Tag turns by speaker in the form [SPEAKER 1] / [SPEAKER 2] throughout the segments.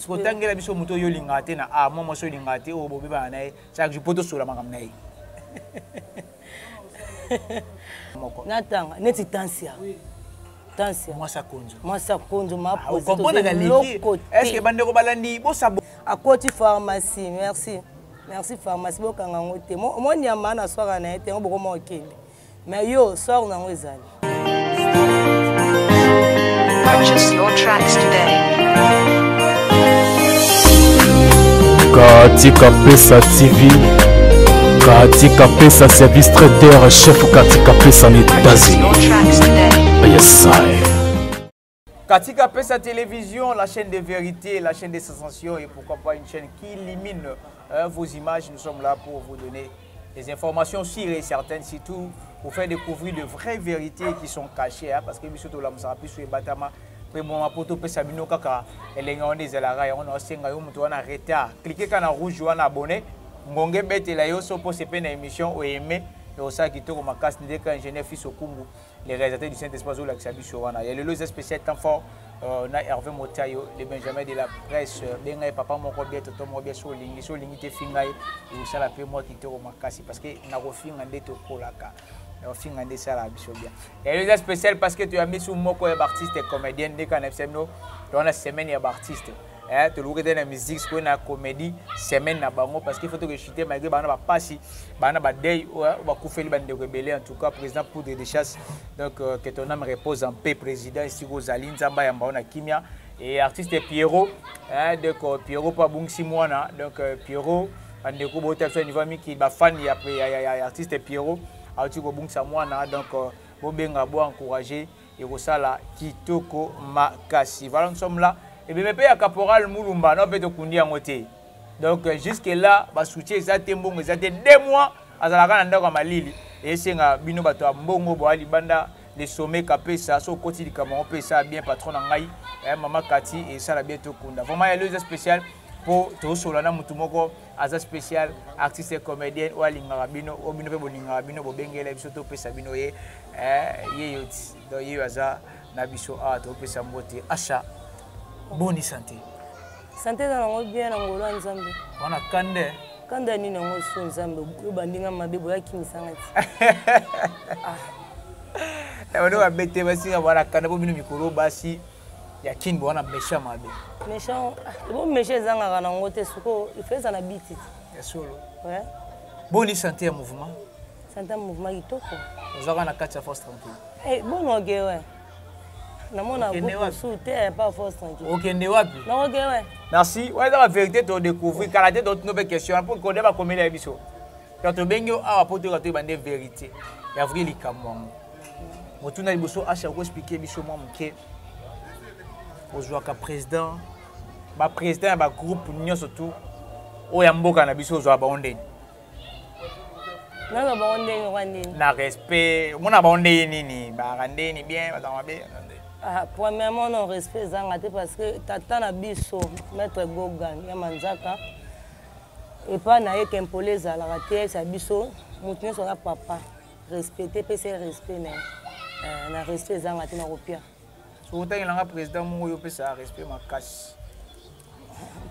[SPEAKER 1] Kotangela biso moto oyo olingaka te na a mwa mwasi olingaka te oyo bobebana na ye chaque jour mpo tosola makambo na ye.
[SPEAKER 2] Moko natanga neti tansia tansia.
[SPEAKER 1] Mwasi akonzo.
[SPEAKER 2] Mwasi akonzo.
[SPEAKER 1] Mapoeloko. Est-ce bandeko balandi bosabo?
[SPEAKER 2] Akoti pharmacie, merci, merci. Pharmacie bokanga yango te. Mo nyama na swaka na ye te, yango bokoma okende, mais yo sort nango ezali.
[SPEAKER 3] Purchase your tracks today.
[SPEAKER 4] Katika Pesa TV, Katika Pesa service traiteur chef Katika Pesa na
[SPEAKER 3] Purchase
[SPEAKER 4] États-Unis.
[SPEAKER 3] your tracks today.
[SPEAKER 4] Yes, I.
[SPEAKER 1] Katika Pesa Télévision, la chaîne de vérité, la chaîne des sensations et pourquoi pas une chaîne qui illumine vos images. Nous sommes là pour vous donner des informations sûres et certaines, surtout pour faire découvrir de vraies vérités qui sont cachées. Hein, parce que biso tolamusaka biso ebatama mpe mwa poto opesa bino kaka elenge wana ezalaka yango na osenga yo moto wana retard, clique kaka na rouge wana, abonné, ngonge ebetela yo so mpo sepe na émission oaime, osala kitoko makasi. Ndeka ingénieur Fils Okumbu, le réalisateur du Saint-Esprit, azolakisa biso wana ya lelo eza spécial temps fort na Hervé Motayo, le Benjamin de la presse. Benga ye papa moko bien, toto moko bien. So olingi, so olingi te, finga ye, ekosala mpe mwa kitoko makasi, parce que nakofinga nde tokolaka, nakofinga nde esalaka biso bien. Ya lelo eza spécial parce que toyambi su moko ya baartiste comédien. Ndeka na biso bino towana semaine ya baartiste, toluki te na musique, sikoyo na comédie, semaine na bango, parce que faut tokechute malgré bana bapasi, bana badei oyo bakufeli bandeko ebele. En tout cas, président Poudre de Chasse, donc que ton âme repose en paix, président. Esika ozali, Nzambe ayamba yo na kimia. Et artiste Pierrot, hein, donc Pierrot mpo abungisi mwana. Donc Pierrot, bandeko bota biso niveau ya mikili, bafani ya artiste Pierrot, auti kobungisa mwana. Donc bobenga, bo encourager, ekosala kitoko makasi. Voilà, nous sommes là. Ebeme mpe ya caporal Mulumba no mpe tokundi yango te. Donc jusque là basoutien eza te, mbongo eza te. 2 mois azalaka na ndako ya malili. Esenga bino bato ya mbongo boya libanda, le sommet kapesa so okoti likambo yango mpe esala bien. Patron na ngai, mama Kati, esala bien. Tokunda vraiment ya lelo eza spécial mpo tozosola na motu moko aza spécial, artiste comédienne oyo alingaka bino, oyo bino mpe bolingaka bino, bobengela biso, topesa bino ye, ye yo ti. Donc ye oyo aza na biso awa, topesa mbote. Asha, boni santé?
[SPEAKER 2] Santé eza nango bien na ngolo ya Nzambe.
[SPEAKER 1] Wana kande.
[SPEAKER 2] Kanda nini yango so Nzambe oyo bandinga mabe boyakimisanga ti?
[SPEAKER 1] Bano babete basinga wana kanda mpo bino mikolo basi ya kini wana méchant mabe.
[SPEAKER 2] Méchant bo méchant ezangaka nango te. Sikoyo ifo eza na biti ti.
[SPEAKER 1] Ya solo.
[SPEAKER 2] Ouais.
[SPEAKER 1] Boni santé ya mouvement?
[SPEAKER 2] Santé ya mouvement kitoko.
[SPEAKER 1] Ozalaka na kati ya Force Tranquille?
[SPEAKER 2] Eh, bonoke we namona.
[SPEAKER 1] Okende wapi?
[SPEAKER 2] Su te pa Force Tranquille.
[SPEAKER 1] Okende wapi?
[SPEAKER 2] Nakoke we.
[SPEAKER 1] Merci. Wana eza bavérité todécouvrir kala te. Totino mpe question mpo kode bakomeli ya biso. Donc tobengi yo awa mpo toyoka, toyeba nde vérité ya vrai likambo yango. Motuna liboso, Asha, okoexpliquer biso mwa moke, ozwaka président, baprésident ya bagroupe nyonso tu oyo ya mboka na biso, ozwaka bango ndeni?
[SPEAKER 2] Naza bango ndenge kwa nini?
[SPEAKER 1] Na respect, omona bango ndenge nini? Baka ndeni bien, bazaka mabe?
[SPEAKER 2] Ah, premièrement, non, respect ezanga te, parce que tata na biso maître Gogan ya Manzaka, epai na ye kempole ezalaka te. Yebisa biso motu nyonso aza papa, respecte, pesa ye respect na ye. Na respect ezanga te na kopia.
[SPEAKER 1] Soki otangelanga président moko oyo opesaka respect makasi.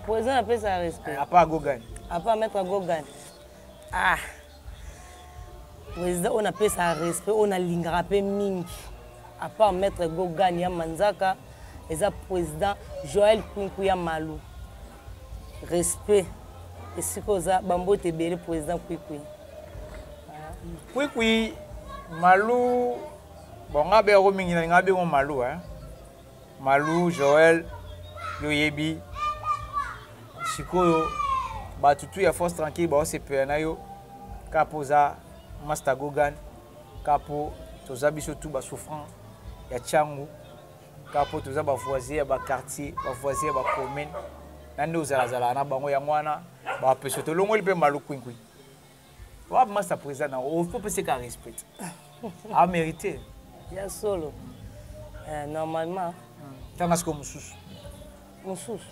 [SPEAKER 2] Président apesaka respect?
[SPEAKER 1] À part Gogan.
[SPEAKER 2] À part maître Gogan, ah, président oyo napesaka respect, oyo nalingaka mpe mingi, à part maître Gogan ya Manzaka, eza président Joel Kwinku ya Malu. Respect esika oza, bambote ebele, président Kwikwi.
[SPEAKER 1] Kwikwi Malu, bon, nga beyako mingi, nalinga bengo Malu, hein? Malu Joel, yo oyebi sikoyo bato tu ya Force Tranquille baosepela na yo kaka mpo oza master Gogan, kaka mpo toza biso tu basouffrant ya Tiangu, kaka mpo toza bavoisin ya baquartier, bavoisin ya bacommune na nde ozalazalaka na bango. Yango wana bapesa tolongoli mpe Malu Kwinkwi wa master président na ofo peseka respect amérité.
[SPEAKER 2] Ya solo, normalement.
[SPEAKER 1] Tanga sikoyo mosusu.
[SPEAKER 2] Mosusu,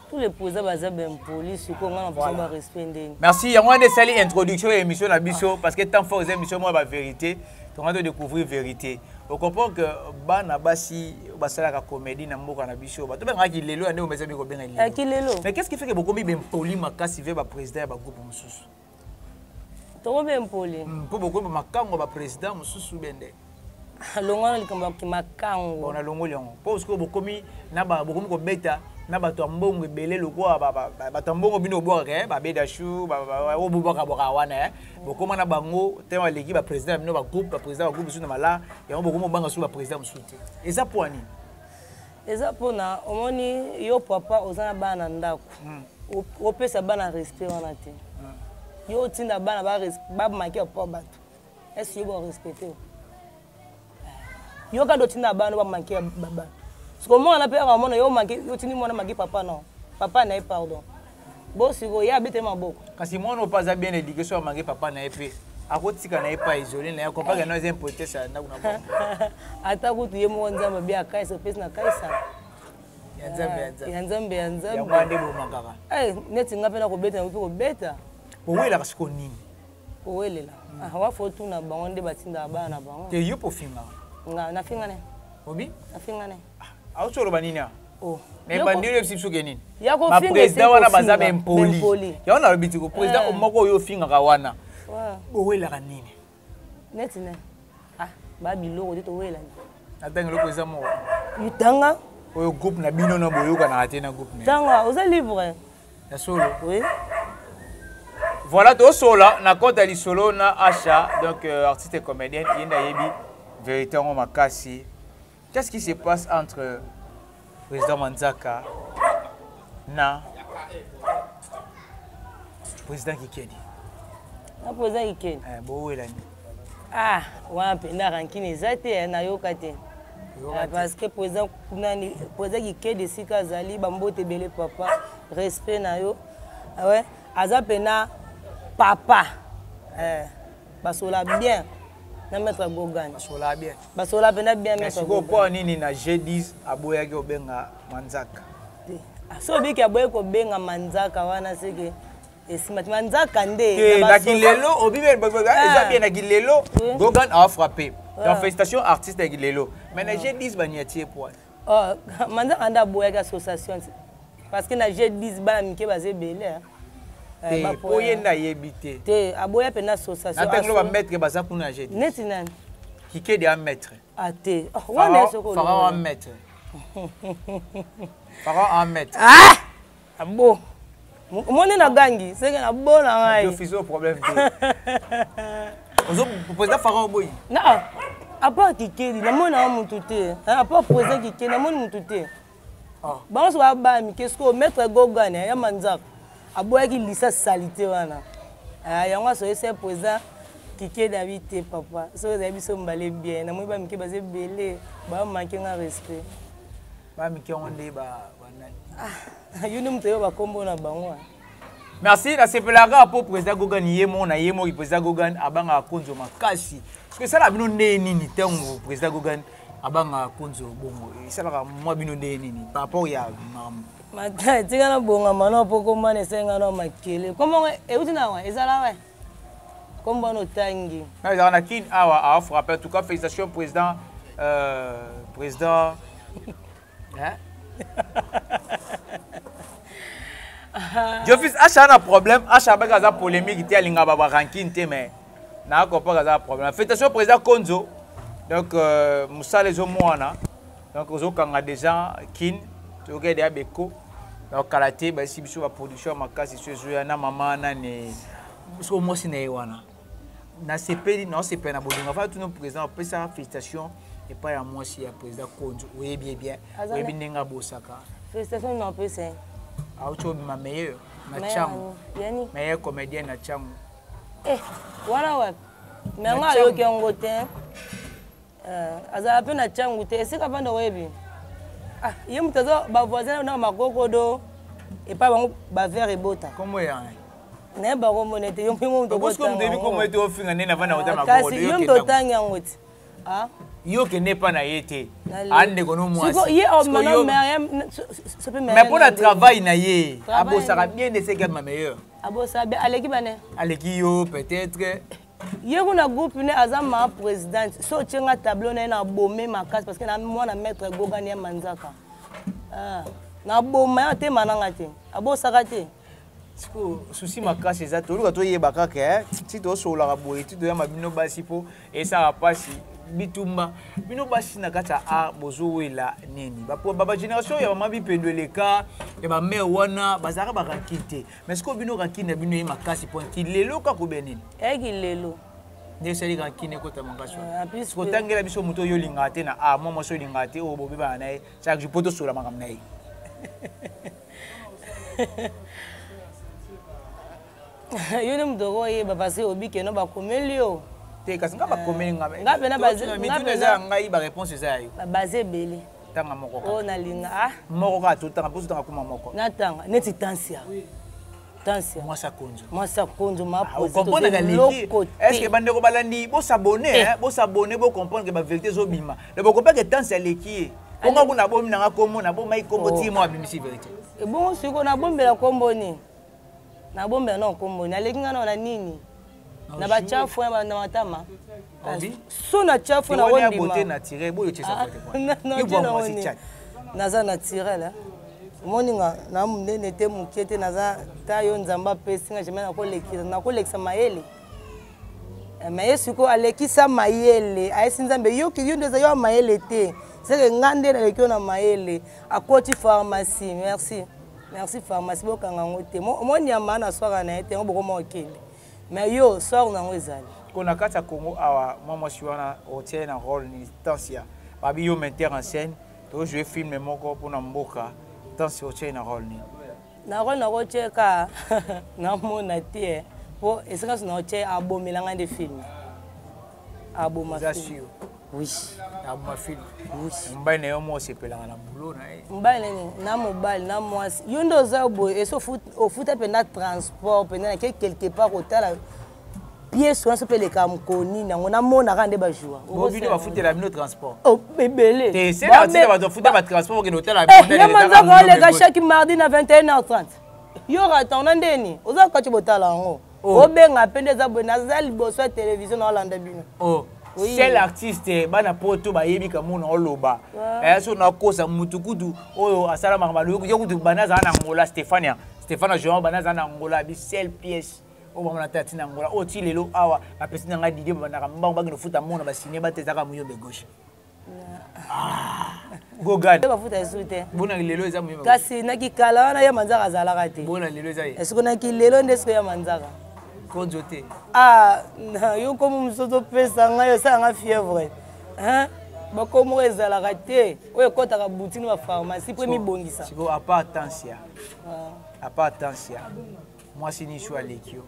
[SPEAKER 2] tous les présidents baza bempoli. Sikoyo nga na posa barespect ndeni?
[SPEAKER 1] Merci. Yango wana esali introduction ya émission na biso, parce que temps fort eza émission moko ya bavérité. Tonga to découvrir vérité, ocomprend que bana basi basalaka comédie na mboka na biso, bato bengaka kilelo ya ndenge omesami kobenga lelo.
[SPEAKER 2] Eh, kilelo.
[SPEAKER 1] Mais qu'est-ce qui fait que bokomi bempoli makasi ve baprésident ya bagroupe mosusu?
[SPEAKER 2] Tokomi bempoli
[SPEAKER 1] Mpo bokomi bamakango ya baprésident mosusu bende.
[SPEAKER 2] Longwana likambo ya makango.
[SPEAKER 1] Bon, nalongoli yango mpo sikoyo bokomi na bokomi kobeta na bato ya mbongo ebele lokola bato ya mbongo bino obwakaka eh, babeda shu oyo bobwakabwaka wana eh. Bokóma na bango te, baleki baprésident ya bino bagroupe, baprésident bagroupe mosusu na mala yango. Bokomi obanga susu baprésident mosusu te. Eza mpo ya nini?
[SPEAKER 2] Eza mpona omoni yo papa oza na bana na ndako, opesa bana respect wana te. Yo otinda bana bamaki papa bato, ese yo barespecte yo? Yo kaka otinda bana bamanke ya baba. Siko mwana mpe aka mona yo manke, yo otindi mwana manke papa, non, papa na ye, pardon. Bo sikoyo ye abeteli maboko.
[SPEAKER 1] Kasi mwana oyo mpe aza bien éduqué, so amanke papa na ye mpe akotika na ye pa isolé na ye, comprendre no eza impolitesse ya ndako na bango.
[SPEAKER 2] Ata kutu ye moko Nzambe abi akaisa opesi na kaisa.
[SPEAKER 1] Ya Nzambe ya Nzambe.
[SPEAKER 2] Ya Nzambe ya Nzambe.
[SPEAKER 1] Yango wana nde bomakaka.
[SPEAKER 2] Eh, neti nga mpe nakobeta, nakoki kobeta.
[SPEAKER 1] Bowelaka sikoyo nini?
[SPEAKER 2] Kowelela, ah, wafa otuna bango nde batindaka bana na bango.
[SPEAKER 1] Te, yo mpo ofingaka.
[SPEAKER 2] Nga nafinga ne?
[SPEAKER 1] Obi.
[SPEAKER 2] Nafinga ne?
[SPEAKER 1] Auti oloba nini awa?
[SPEAKER 2] Oh.
[SPEAKER 1] Na ebandeli oyebisi biso ke nini?
[SPEAKER 2] Ya kofinga.
[SPEAKER 1] Baprésident wana baza
[SPEAKER 2] kofinga.
[SPEAKER 1] bempoli.
[SPEAKER 2] Bempoli.
[SPEAKER 1] Yango nalobi tiko président moko oyo ofingaka wana,
[SPEAKER 2] Ouais.
[SPEAKER 1] bowelaka nini?
[SPEAKER 2] Neti ne, ah, ba biloko te towelani.
[SPEAKER 1] Natanga eloko eza moko.
[SPEAKER 2] Tanga.
[SPEAKER 1] Oyo groupe na bino na boyokanaka te na groupe na ye.
[SPEAKER 2] Tanga, oza libre.
[SPEAKER 1] Ya solo?
[SPEAKER 2] Oui.
[SPEAKER 1] Voilà, tosola na compte ya lisolo na Asha, donc artiste et comédienne. Ye nde ayebi vérité yango makasi. Qu'est-ce qui se passe entre président Manzaka na président Kikedi?
[SPEAKER 2] Na président Kikedi?
[SPEAKER 1] Eh, bowelani.
[SPEAKER 2] Ah, wana mpenza rancune eza te, eh, nayoka te.
[SPEAKER 1] Yoka
[SPEAKER 2] Ah,
[SPEAKER 1] te.
[SPEAKER 2] parce que président nani, président Kikedi, esika azali, bambote ebele papa, respect na yo. Ah ouais, aza mpena papa, eh, basola bien na maître Gogan.
[SPEAKER 1] Basola bien.
[SPEAKER 2] Basola mpena bien.
[SPEAKER 1] Mais
[SPEAKER 2] maître
[SPEAKER 1] sikoyo
[SPEAKER 2] Gogan.
[SPEAKER 1] mpo nini na G10 aboyaki kobenga Manzaka?
[SPEAKER 2] Te. Ah, so obiki aboyi kobenga Manzaka wana, seke esima te Manzaka nde
[SPEAKER 1] Te,
[SPEAKER 2] na
[SPEAKER 1] na kilelo obi eza
[SPEAKER 2] Ah.
[SPEAKER 1] bien na kilelo.
[SPEAKER 2] Oui.
[SPEAKER 1] Gogan afrappé, donc
[SPEAKER 2] Ah.
[SPEAKER 1] félicitations artiste ya kilelo, mais na G10 baniati ye poa.
[SPEAKER 2] Oh, Manzaka nde aboyaki association te, parce que na G10 bana mike baza ebele, hein. Eh,
[SPEAKER 1] Te, mpo ye nde ayebi te.
[SPEAKER 2] Te, aboya mpena association.
[SPEAKER 1] Na ntango bamaître baza kuna na G10.
[SPEAKER 2] Neti nani?
[SPEAKER 1] Kikedi a maître.
[SPEAKER 2] Ah te. Oh, wana ye soki
[SPEAKER 1] Pharaon a
[SPEAKER 2] olongola.
[SPEAKER 1] maître, Pharaon a maître.
[SPEAKER 2] Ah! Abo omoni na gangi seke na bo na ngai.
[SPEAKER 1] Office au problème te. Ozo président Pharaon boyi.
[SPEAKER 2] Na à part Kikedi, namoni nanga mutu te. À part président Kikedi, namoni mutu te.
[SPEAKER 1] Ah.
[SPEAKER 2] Bango so baya mike. Sikoyo maître Gogan ya Manzaka aboyaki lisa salite wana. Ah, yango asoyesa président Kikedi abi te papa, soki ezali biso mbale bien, namoni bamike baza ebele, bamanke nga respect.
[SPEAKER 1] Bamike yango nde banani?
[SPEAKER 2] Yo nde moto oyo bakombo na bango, ah.
[SPEAKER 1] Merci. Nasepelaka mpo président Gogan ye moko na ye moko, président Gogan abangaka konzo makasi. Parce que esala bino nde nini ntango président Gogan abangaka konzo bongo? Esalaka mwa bino nde nini par rapport ya makambo?
[SPEAKER 2] Mata etika na bongama no mpo komba na esenga no makele kombo euti na wa ezala we kombo wana otangi.
[SPEAKER 1] Na ezalaka na Kine awa afrappe. En tout cas félicitations président, président, hein? Jofis Acha na problème, Acha abaki aza polémique te, alingaka barancune te, mais nakompaka aza problème. Félicitations président Konzo. Donc mosala ezomwana, donc ozokanga déjà Kine, toyoki deya beko. Donc kala te bayesi biso baproduction ya makasi so ezoya na mama nani, soko mwasi na ye wana. Nasepeli, naosepela na bolingo. Afa tuna président opesa félicitation epai ya mwasi ya président Konzo, oyebi ye bien. Oyebi ndenge abosaka.
[SPEAKER 2] Félicitation na opesa ye.
[SPEAKER 1] Auti obima meilleur na Ntiango.
[SPEAKER 2] Yani?
[SPEAKER 1] Meilleur comédien na Ntiango.
[SPEAKER 2] Eh, wana wapi? Me yango
[SPEAKER 1] Na Tshangu.
[SPEAKER 2] ayoki yango te. Eh, azala mpe na Ntiangu te, esika vanda oyebi. Ah, ye moto aza bavoisin na makokodo epai bango bavere ebota.
[SPEAKER 1] Kombo ya
[SPEAKER 2] Nayeba komona te, yo mpe moto.
[SPEAKER 1] Bosiko moto oyebi kombo ete ofinga nde navanda kota.
[SPEAKER 2] Kasi yo moto otangi yango te. Ah.
[SPEAKER 1] Yo kende epa na ye te, andeko no mwasi.
[SPEAKER 2] Siko ye omana
[SPEAKER 1] Mais mpo na travail na ye abosaka bien nde seki abima meilleur.
[SPEAKER 2] Abosaka bien, aleki bane.
[SPEAKER 1] Aleki yo peut-être.
[SPEAKER 2] Ye kuna groupe ne aza ma présidente. So otie nga tableau na ye na bome makasi parce que na mwana maître Gogani ya Manzaka. Ah, na boma ya te mananga te. Abosaka te.
[SPEAKER 1] Sikoyo souci makasi eza toluka toyeba kaka eh, ti tosololaka boye ti toyamba bino basi mpo esala mpasi bitumba bino basi na kati ya art bozowela nini bagénération ya mama bipendo eleka ya bamare wana bazalaka barakine te mais sikoyo bino rakine na bino ye makasi mpo kilelo kaka obia nini
[SPEAKER 2] eyaki lelo
[SPEAKER 1] nde esali rankine ekota makasi wana kotangela biso moto oyo olingaka te na a mwa mwasi olingaka te oyo bobebana na ye chaque jour mpo tosola makambo na ye.
[SPEAKER 2] Yo nde moto okoyeba parce que obi keno bakomeli yo
[SPEAKER 1] te, kasi nga bakomeli nga nga
[SPEAKER 2] pena
[SPEAKER 1] mituna eza ya ngai, baréponse eza ya yo.
[SPEAKER 2] Baze ebele.
[SPEAKER 1] Tanga moko.
[SPEAKER 2] Oyo nalinga, ah.
[SPEAKER 1] Moko kaka totanga mpo totanga kuma moko.
[SPEAKER 2] Natanga neti Tansia, Tansia.
[SPEAKER 1] Mwasi akonzo.
[SPEAKER 2] Mwasi akonzo.
[SPEAKER 1] Maocomprendre aleki. Est ce que bandeko balandi bosabone, bosabone, bocomprendre ke bavérité ezobima le bokopeke Tansia aleki ye bongo kuna abomi nanga kombo nabomaki kombo ti mo abimisi vérité.
[SPEAKER 2] Ebongo sikoyo nabombela kombo nini? Nabombela nao kombo nini? Aleki nga nao na nini? Na bachafu na matama so na chafu na
[SPEAKER 1] wondima.
[SPEAKER 2] Naza naturel, omoni nga na monene te, moke te, naza ta yo Nzambe apesi nga jamais nakolekisa, nakolekisa mayele. Mais ye sikoyo alekisa mayele, ayesi Nzambe yoki yo nde eza yo ya mayele te, seke nga nde naleki yo na mayele. Akoti pharmacie, merci, merci pharmacie, bokanga yango te. Omoniama na swaka na ye te, yango bokoma okende, mais yo sor nango ezali.
[SPEAKER 1] Ko na kati ya Congo awa, mwa mwasi wana otie na rôle ni Tansia babi yo metteur en scène, tojoue film moko mpona mboka, Tansia otie na rôle nini?
[SPEAKER 2] Na rôle nakotie ka namona te, mpo esika so naotie abomelanga nde film aboma.
[SPEAKER 1] Film,
[SPEAKER 2] oui.
[SPEAKER 1] Aboma film. Oui. Mobali na yo mo osepelaka na boulot na ye?
[SPEAKER 2] Mobali nini? Na mobali na mwasi, yo nde oza boye esi ofuta mpenza transport mpenza nake quelque part kotala pièce wana so mpe eleka mokolo nini yango namonaka nde bajoua.
[SPEAKER 1] Bino bafutela bino transport?
[SPEAKER 2] Ebele.
[SPEAKER 1] Te, se na bato bafuta batransport okende otala.
[SPEAKER 2] Ye manzaka oleka chaque mardi na 21h30, yo ratana ndeni oza kati botala yango, obenga mpe nde eza boye, naza liboso ya télévision naolanda bino.
[SPEAKER 1] Seul artiste bana poto bayebi kamona oloba so nakosa mutu kutu oyo asalamaka balobi yo kutu bana azala na Angola, Stéphania, Stéphane Joan, bana azala na Angola bi seule pièce oyo bamona te atina Angola oyo ti lelo awa bapesi na ngai Didie babandaka mbango bakende kofuta mona basine bate ezaka Muyombe Gauche Gogan.
[SPEAKER 2] Bafuta esu te.
[SPEAKER 1] Bona lelo eza Muyombe.
[SPEAKER 2] Kasi na kikala wana ya manzaka azalaka te.
[SPEAKER 1] Bona lelo eza ye.
[SPEAKER 2] Esiko na kilelo nde siko ya manzaka.
[SPEAKER 1] Konzo te.
[SPEAKER 2] Ah, yo komo mosusu opesa ngai osala nga fièvre. Hein? Bakomo ezalaka te oyo ekɔtaka butini ba pharmacie mpo emibongisa.
[SPEAKER 1] Siko à part Tansia. À part Tansia. Mwasi nisu aleki yo.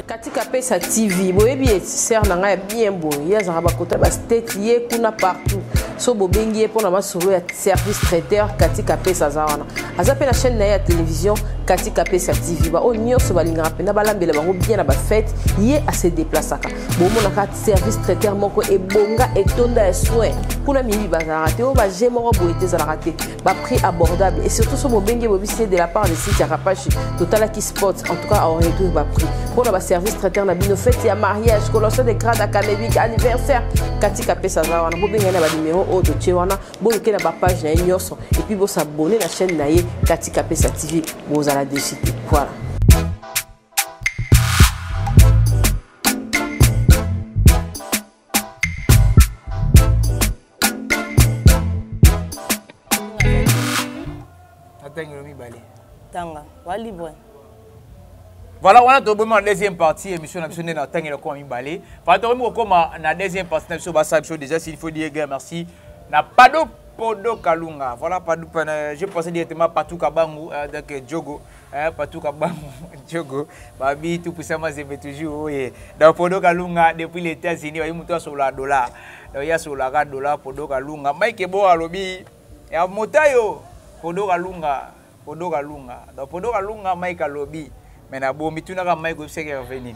[SPEAKER 5] Katika Pesa TV, boyebi ye sœur na ngai ya bien boye, ye azalaka bakota bastate ye kuna partout, so bobengi ye mpona masolo ya service traiteur. Katika Pesa aza wana, aza mpe na chaîne na ye ya télévision Katika Pesa TV. Baoyo nyonso balingaka mpenza balambela bango bien na bafete, ye ase déplaçaka, bomonaka service traiteur moko ebonga etonda ya soin kuna, miyibi bazalaka te, oyo baje moko boye te ezalaka te, baprix abordable. Et surtout so bobengi, bobisi ye de la part de site ya Rapache, totalaki spot, en tout cas aoréduire baprix mpona baservice traiteur na bino, fête ya mariage, collation de grade académique, anniversaire. Katika Pesa aza wana, bobengai na banimero oyo totie wana, boluke na bapage na ye nyonso et puis bosabone na chaîne na ye Katika Pesa TV, bozala déçu te. Voilà.
[SPEAKER 1] Atangelo mibale.
[SPEAKER 2] Tanga wa libre.
[SPEAKER 1] Voilà, wana tobomi na deuxième partie émission na biso nde na tangelo koma mibale. Voilà, tobomi kokoma na deuxième partie na biso, basala biso déjà s'il faut dire grand merci na Pado Podo Kalunga. Voilà, Pado, je pensais directement Patou Kabangu, donc Diogo, hein, Patou Kabangu, Diogo, Babi, tout puissamment, Mazembe toujours, oui. Donc Podo Kalunga, depuis les États-Unis, il y a sur la dollar. Donc il y a sur la dollar, Podo Kalunga. Mike Ebo alobi, ya motayo, Podo Kalunga, Podo Kalunga. Donc Podo Kalunga, Mike alobi. Mais na bombi, tout n'a Mike obsèque est revenu.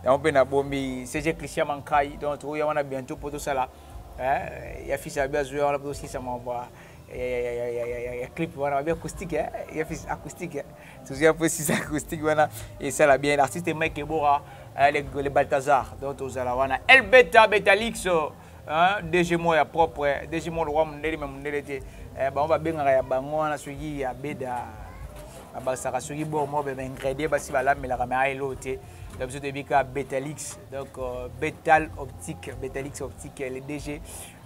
[SPEAKER 1] Donc on na bombi, CG Christian Mankai, donc on a bientôt pour tout ça là. Ya fils abi azoya wana mpo tosisa mambo ya clip wana babi acoustique, ya fils acoustique, tozoya mpo esisa acoustique wana esala bien. L'artiste Mike Ebora. Le Balthazar. Donc tozala wana El Beta Betalix, hein, DG mo ya propre, DG mo roi mundele, mais mundele te. Bango babengaka ya bango wana soki ya beda babakisaka soki bo mo ba ingrédient basi balamelaka, mais ayelo te. Donc biso toyebi kaka Betalix, donc Betal Optique, Betalix Optique, le DG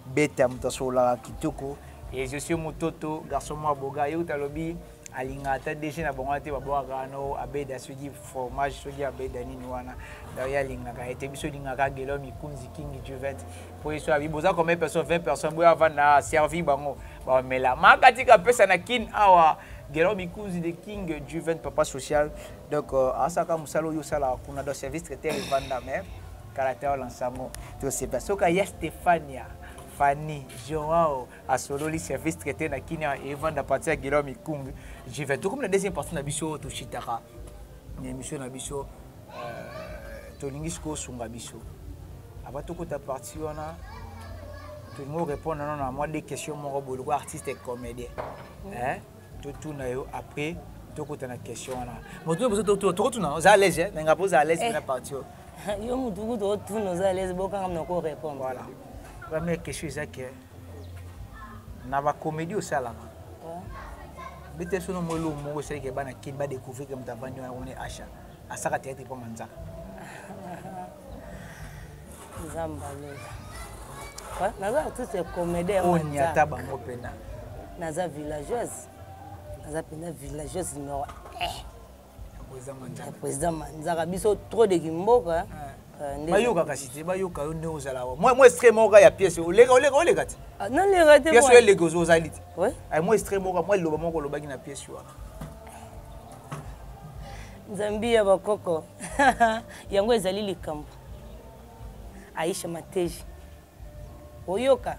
[SPEAKER 1] Beta, moto asololaka kitoko. Et je suis Mototo, garçon mwa boga ye uta alobi alingaka ata DG na bango te, babwakaka no abeda soki fromage, soki abeda nini wana. Donc ye alingaka ye te, biso olingaka Gelo Mikunzi Kingi Juvent po ye so abi boza combien personnes? 20 personnes, boyo avanda servi bango bamela makatika pesa na kin awa. Gelo Mikunzi de King Juvent, papa social. Donc asaka mosala oyo osalaka kuna, donc service traiteur evanda, mais kala te olansango tosepa soki aya Stefania Fanny Joao asololi service traité na kini evanda parti ya Gelo Mikungi Juvent. Tokomi na deuxième partie na biso oyo toshitaka na émission na biso. Tolingi sikoyo osunga biso avant tokota partie wana, tolingi orépondre nano na mwa deux questions moko boye lokola artiste et comédien. Hein? Totuna yo, après tokota na question wana. Moto biso tokotuna, oza à l'aise nanga mpo oza à l'aise na partie oyo.
[SPEAKER 2] Yo mutu kutu otuna, oza à l'aise, bokanga na ko répondre.
[SPEAKER 1] Voilà, première question eza ke na bacomédie osalaka, bete sono mo eloko moko esalaki bana Kini badécouvrir ke moto avandi wana woni Asha asaka théâtre mpo Manzaka.
[SPEAKER 2] Nzambe alola, naza artiste comédien.
[SPEAKER 1] Oniata bango mpena.
[SPEAKER 2] Naza villageoise, naza mpena villageoise numéro 1 ya président Manzaka. Biso trop de kimboka.
[SPEAKER 1] Bayoka kasi te, bayoka yo nde ozala mwa extrait moko ya pièce. Oleka, oleka, oleka te.
[SPEAKER 2] Naleka te.
[SPEAKER 1] Pièce oyo eleka, ozali te mwa extrait moko, mwa liloba moko olobaki na pièce wana.
[SPEAKER 2] Nzambi ya bakoko, yango ezali likambo. Aisha Mateji, oyoka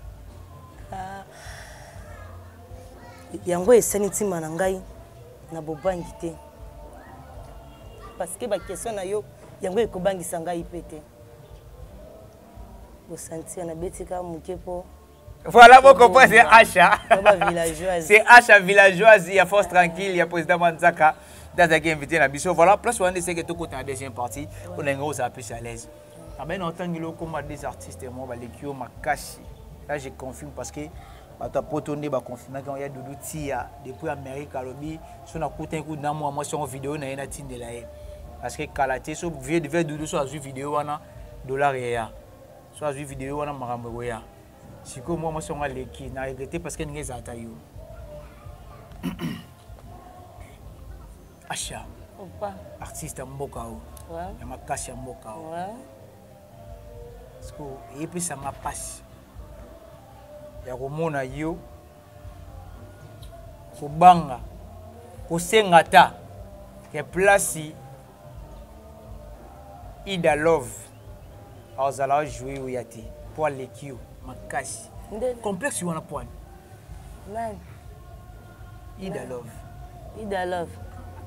[SPEAKER 2] yango esali ntima na ngai na bobangi te, parce que baquestion na yo yango ekobangisa ngai mpe te. Bosentir nabeti kaka moke mpo
[SPEAKER 1] Voilà, vous comprenez, c'est Acha. C'est Acha villageoise, il y a Force Tranquille, il y a président Manzaka, Dazaki invité na biso. Voilà, place où on essaie que tout côté la deuxième partie, on est gros, ça plus à l'aise. Ah ben, on entend comme des artistes, moi, bah, les Kyo Makashi. Là, je confirme parce que bato ya poto nde baconfirmaki yango ya Dudu Tia depuis Amérique. Alobi so nakuta kutu na mwa mwasi yango, video na ye natindela ye, parce que kala te so vie Dudu so azwi video wana, dollar eya. So azwi video wana, makambo ekoya. Sikoyo mwa mwasi yango aleki na regrete parce que ndenge ezala ta yo Asha, artiste ya mboka oyo ya makasi ya mboka oyo, sikoyo eyepesanga mpasi ya komona yo kobanga kosenga ata ke place Ida Love azala ajoue oyo ya te mpo aleki yo makasi. Complexe wana poani?
[SPEAKER 2] Nani?
[SPEAKER 1] Ida Love.
[SPEAKER 2] Ida Love,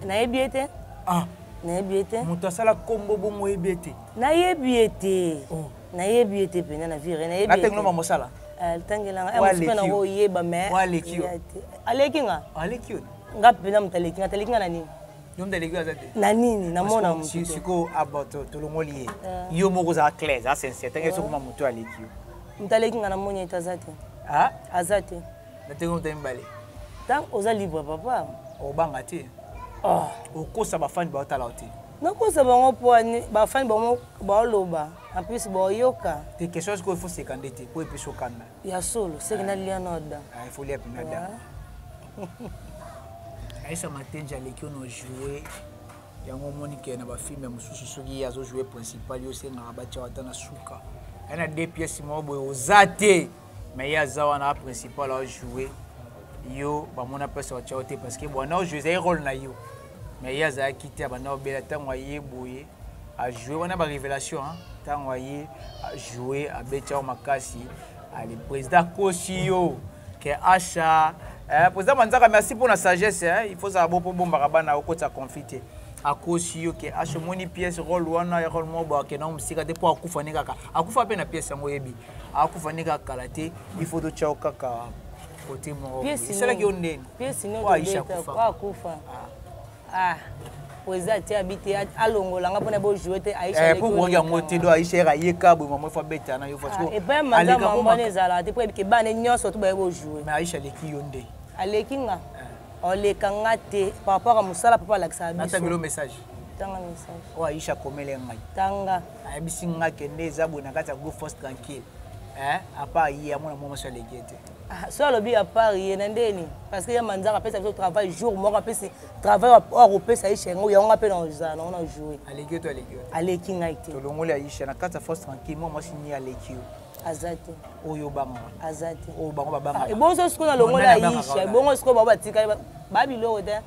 [SPEAKER 2] nayebi ye te.
[SPEAKER 1] Ah.
[SPEAKER 2] Nayebi ye te.
[SPEAKER 1] Moto asala kombo bongo, oyebi ye te?
[SPEAKER 2] Nayebi ye te. Oh. Nayebi ye te mpenza na vire. Nayebi.
[SPEAKER 1] Natengi mosala.
[SPEAKER 2] Tangelanga mosu mpe nango oyeba, mais
[SPEAKER 1] aleki yo.
[SPEAKER 2] Aleki nga?
[SPEAKER 1] Aleki yo.
[SPEAKER 2] Nga mpenza moto aleki nga, taleki nga na nini?
[SPEAKER 1] Yo moto aleki yo aza te.
[SPEAKER 2] Na nini namona motu?
[SPEAKER 1] Sikoyo aba tolongoli ye, yo moko ozala clair, eza sincère, ntange sokoma moto aleki yo.
[SPEAKER 2] Moto aleki nga namoni ete aza te, aza te.
[SPEAKER 1] Natenge moto ya mibale.
[SPEAKER 2] Ntango oza libre, papa.
[SPEAKER 1] Obanga te, okosa bafani baotala yo te.
[SPEAKER 2] Nakosa bango mpo bafani bango baoloba, en plus baoyoka.
[SPEAKER 1] Te, question sikoyo, ifo seka nde te po epesi okanda.
[SPEAKER 2] Ya solo, seki nalia na oda.
[SPEAKER 1] Ifo lia mpena da. Aisa Matenji aleki ono joue yango, omoni ke na bafilme mosusu soki ye azojoue principal, yo osengaka batia ata na suka ye na deux pièces moko boye, oza te, mais ye aza wana principal ajoue, yo bamona place batia yo te, parce que bwana ojoue ezali rôle na yo, mais ye azalaki te. Abanda obela ntango aye boye ajoue wana barévélation, ntango aye ajoue abeti yango makasi. Ale président akosi yo ke Asha. Président Manzaka, merci pour la sagesse, hein. Il faut zala bo po bombaka bana okotisa conflit te. Akosi yo ke Asha omoni pièce rôle wana ya rôle moko boye, akenda mosika te mpo akufa ne kaka, akufa mpe na pièce yango, oyebi akufa ne kaka kala te, il faut totya yo kaka côté moko. Esalaki yo ndeni?
[SPEAKER 2] Pièce nini? Aisha akufa. Ah. Président atia bi te alongola nga mpona bojoue te. Aisha
[SPEAKER 1] po koki yango te do Aisha yaka yeka boye mama fo abeta na yo.
[SPEAKER 2] Epai manza mama wana ezalaka te, po yebike bana nyonso to baye bojoue.
[SPEAKER 1] Mais Aisha aleki yo nde?
[SPEAKER 2] Aleki nga, oleka nga te par rapport a mosala papa alakisaka biso.
[SPEAKER 1] Natangelo message.
[SPEAKER 2] Tanga message.
[SPEAKER 1] Oyo Aisha akomele ngai.
[SPEAKER 2] Tanga.
[SPEAKER 1] Ayebisi nga kende eza boye na kati ya groupe Force Tranquille, à part ye, amona mwa mwasi aleki ye te.
[SPEAKER 2] So alobi à part ye na ndeni, parce que ya manzaka apesa biso travail jour moko, apesi travail oyo akopesa Aisha, yango yango nga mpe na ozala nango na joue.
[SPEAKER 1] Aleki yo to aleki yo?
[SPEAKER 2] Aleki ngai te.
[SPEAKER 1] Tolongoli Aisha na kati ya Force Tranquille, mwa mwasi ni aleki yo?
[SPEAKER 2] Aza te.
[SPEAKER 1] Oyo obangaka?
[SPEAKER 2] Aza te.
[SPEAKER 1] Oyo bango babangaka?
[SPEAKER 2] Ebongo sikoyo nalongoli Aisha, ebongo sikoyo bango batikali babiloko te.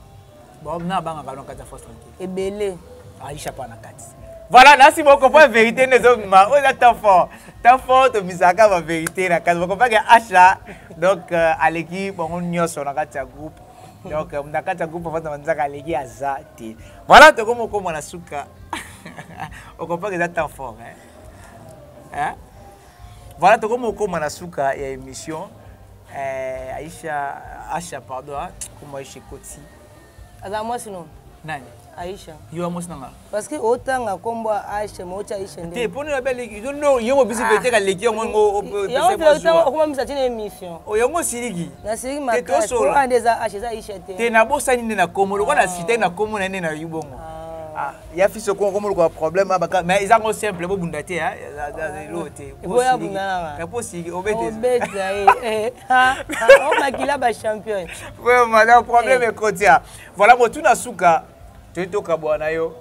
[SPEAKER 1] Na abangaka na kati ya Force Tranquille?
[SPEAKER 2] Ebele.
[SPEAKER 1] Aisha pa na kati. Voilà, nasi bocomprendre vérité nde ezobima. Oyo eza temps fort, temps fort, tomisaka bavérité na kati. Bocomprendre ke Asha donc aleki bango nyonso na kati ya groupe. Donc na kati ya groupe afanda banzaka aleki aza te. Voilà, tokomi okóma na suka. Ocomprendre eza temps fort, hein? Hein? Voilà, tokomi okóma na suka ya émission. Aisha, Asha, pardon, kombo Aisha ekoti.
[SPEAKER 2] Aza mwasi no?
[SPEAKER 1] Nani?
[SPEAKER 2] Aisha.
[SPEAKER 1] Yo mwasi nanga.
[SPEAKER 2] Parce que otanga kombo Aisha, mo otya Aisha
[SPEAKER 1] nde te mpona oyo aleki no, yo mobisi pete aleki yango.
[SPEAKER 2] Yango okoma misa tina émission.
[SPEAKER 1] Yango osiliki.
[SPEAKER 2] Nasiliki makasi po nde eza Aisha, eza Aisha te.
[SPEAKER 1] Te, nabosani nde na kombo lokola na cité na kombo na nde na yo bongo ya fils okongo kombo lokola problème abaka, mais eza ngo simple, bobunda te, elo te.
[SPEAKER 2] Boya bunda
[SPEAKER 1] nanga. Po osiliki obete.
[SPEAKER 2] Obeta ye omakila bachampion.
[SPEAKER 1] Vraiment, donc problème ekoti ya. Voilà, motuna suka toyi tokabwa na yo.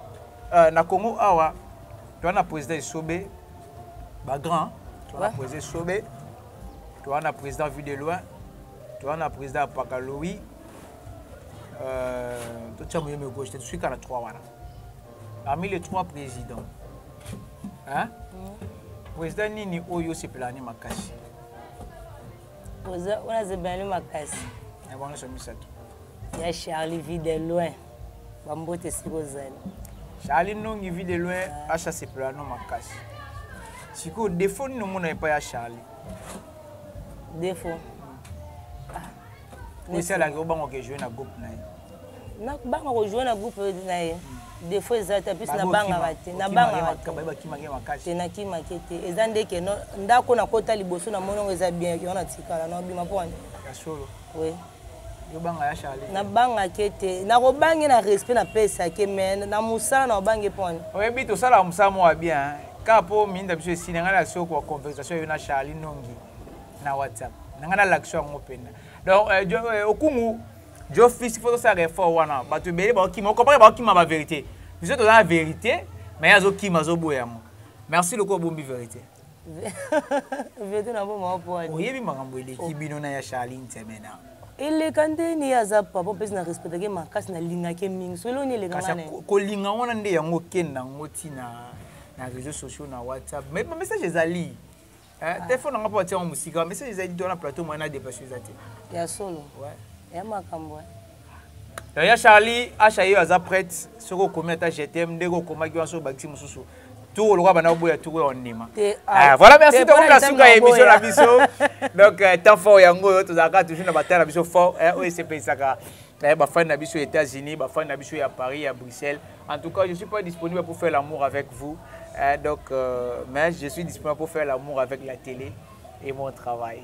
[SPEAKER 1] Na Congo awa toza na président Esobe, bagrand, toza na président Esobe, toza na président Vue de Loin, toza na président Pakaloui, totia moyeme gauche te, tosuki na trois wana. Parmi les trois présidents, hein? Président nini oyo osepelaka ni makasi?
[SPEAKER 2] Président oyo nasepelaka ni makasi?
[SPEAKER 1] Ya bango nyonso misato.
[SPEAKER 2] Ya Charlie Vue de Loin, bambote esika ozali.
[SPEAKER 1] Charlie Nongi Vue de Loin, Asha sepela no makasi. Sikoyo défaut nini omona epai ya Charlie?
[SPEAKER 2] Défaut?
[SPEAKER 1] Esalaki obanga kojoue na groupe na ye?
[SPEAKER 2] Nabanga kojoue na groupe na ye, défaut eza te. Plus nabangaka te, nabangaka te, nakimaki te. Eza ndeke ndako nakota liboso, namoni yango eza bien, yango natikala nabima mpo wani.
[SPEAKER 1] Ya solo?
[SPEAKER 2] Oui.
[SPEAKER 1] Yobanga ya Charlie?
[SPEAKER 2] Nabangaki te, nakobange na respect napesaki, mais na mosala nakobange mpo wani.
[SPEAKER 1] Oyebi tosalaka mosala moko ya bien kaka mpo minda biso esili. Ngai na soko ya conversation yo na Charlie Nongi na WhatsApp na ngai, nalakisa yango mpenza. Donc okungu jo fils, faut tosala effort wana. Bato ebele baokima, okomprendre, baokima bavérité. Biso toza na vérité, mais ye azokima, azoboya yango. Merci loko obombi vérité.
[SPEAKER 2] Vérité na boma po wani?
[SPEAKER 1] Oyebi makambo eleki bino na ya Charlie Nsemena.
[SPEAKER 2] Eleka ndeni? Ye aza papa mpesi, na respectaki makasi, nalingaki mingi. So eloni elekanga na
[SPEAKER 1] kolinga wana nde yango okende yango ntina na réseaux sociaux, na WhatsApp, mais bamessage ezali, telefone nanga mpo batia yango mosika, message ezali to na plateau moyen na déplace eza te.
[SPEAKER 2] Ya solo ya makambo.
[SPEAKER 1] Ya Charlie, Asha ye aza prête. Soki okomi ata je t'aime ndenge okomaki wana, soki obakisi mosusu tour lokola banda oboya tour oyo ondima. Voilà, merci. Tokomi na suka ya émission na biso. Donc temps fort yango oyo tozalaka toujours na batala na biso fort oyo esepelisaka bafani na biso ya États-Unis, bafani na biso ya Paris, ya Bruxelles. En tout cas, je suis pas disponible pour faire l'amour avec vous, donc mais je suis disponible pour faire l'amour avec la télé et mon travail.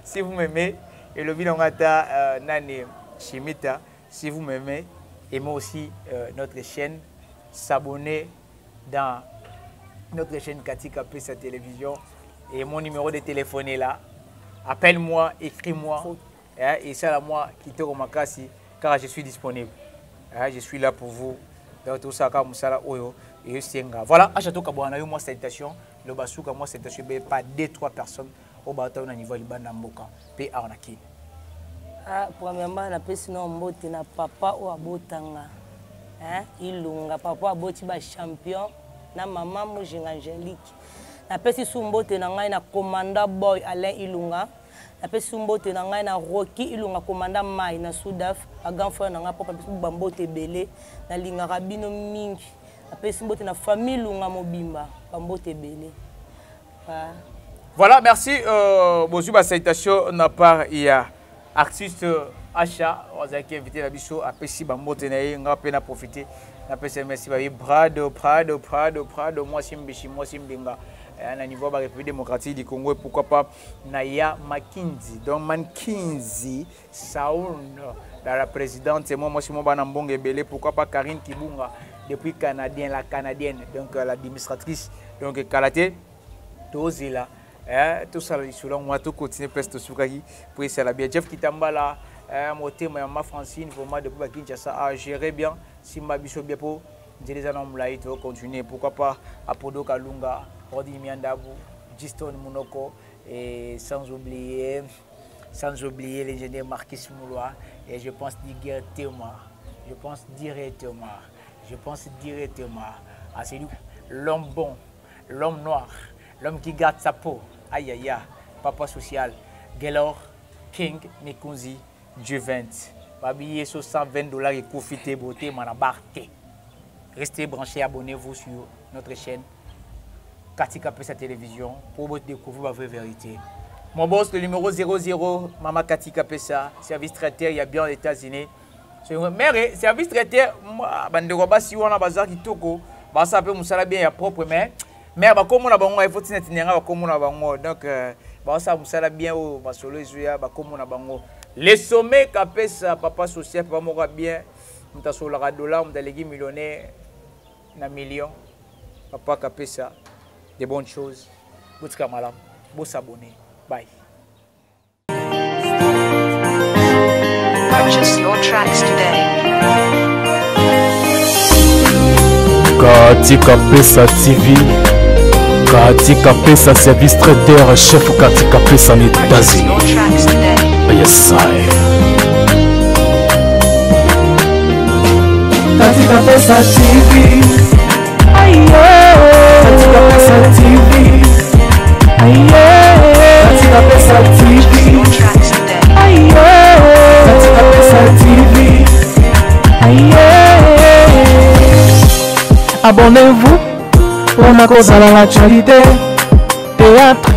[SPEAKER 1] Si vous m'aimez, elobi nango ata nani Shimita, si vous m'aimez, aimez aussi notre chaîne, s'abonner dans notre chaîne Katika Pesa Télévision. Et mon numéro de téléphone est là. Appelle-moi, écris-moi. Et ça, là, moi, kitoko makasi, car je suis disponible. Je suis là pour vous. Donc, tout ça, mosala oyo, et senga. Voilà, à château Kabwana, moi, salutation. Le Basuka, moi, salutation, pas deux, trois personnes au bateau au niveau libanda mboka. Pe arnaki.
[SPEAKER 2] Ah, premièrement, napesi na mbote na papa oyo abotanga, hein, Ilunga, papa aboti bachampion, na mama Mojinga Angélique. Napesi su mbote na ngai na commanda boy Alain Ilunga. Napesi su mbote na ngai na Roki Ilunga, commanda mai na Sudaf, bagrand frère na ngai mpo napesi bambote ebele, nalingaka bino mingi. Napesi mbote na famille Ilunga mobimba, bambote ebele.
[SPEAKER 1] Voilà, merci. Bonjour, ba salutation na part ya artiste. Acha azalaki invité na biso, apesi bambote na ye. Nga mpe na profite, napesa merci baye Prado, Prado, Prado, Prado, mwasi mbishi, mwasi mbinga na niveau ya République démocratique du Congo, et pourquoi pas na ya Makinzi, donc Mankinzi Saoun la présidente, moi mwasi mo bana mbongo ebele. Pourquoi pas Karine Kibunga depuis canadien, la canadienne, donc l'administratrice. Donc kala te tozela, tosala lisolo yango wana, tocontinue place tosukaki po esala bien. Jeff Kitambala, motema ya mama Francine, vraiment depuis bakinshasa, a géré bien, simba biso bien po nzela eza na molai, tocontinue. Pourquoi pas Apodo Kalunga, Rodi Miandabu, Giston Munoko, et sans oublier l'ingénieur Marquis Moulois. Et je pense directement, je pense directement, je pense directement à celui, l'homme bon, l'homme noir, l'homme qui garde sa peau. Aïe aïe aïe, papa social, Gelor King Mikunzi Juvent. Babillet sur 120 $ et profitez beauté manabar. Restez branchés, abonnez-vous sur notre chaîne Katika Pesa Télévision pour découvrir la vraie vérité. Mon boss, le numéro 00, Mama Katika Pesa, service traiteur, il y a bien aux États-Unis. Mère, service traiteur, bandeko basi wana baza kitoko, basa pe musala bien ya propre, mais mère bakomona bango, il faut tina tinanga bakomona bango. Donc basa musala bien oyo masolo ezoya bakomona bango. Le sommet Kapesa, papa social, papa moko bien, moto asololaka dollar, moto aleki millionnaire na million. Papa Kapesa, de bonnes choses. Botika malamu, bosabonner. Bye.
[SPEAKER 3] Purchase your tracks today.
[SPEAKER 4] Katika Pesa TV, Katika Pesa service traiteur, chef Katika Pesa na
[SPEAKER 3] Purchase your
[SPEAKER 4] États-Unis.
[SPEAKER 3] Tracks today.
[SPEAKER 4] Yes, I.
[SPEAKER 6] Katika Pesa TV. Katika Pesa TV. Katika Pesa
[SPEAKER 3] Purchase
[SPEAKER 6] TV.
[SPEAKER 3] Your tracks today.
[SPEAKER 6] Katika Pesa TV. Abonnez-vous mpona kozala l'actualité théâtre.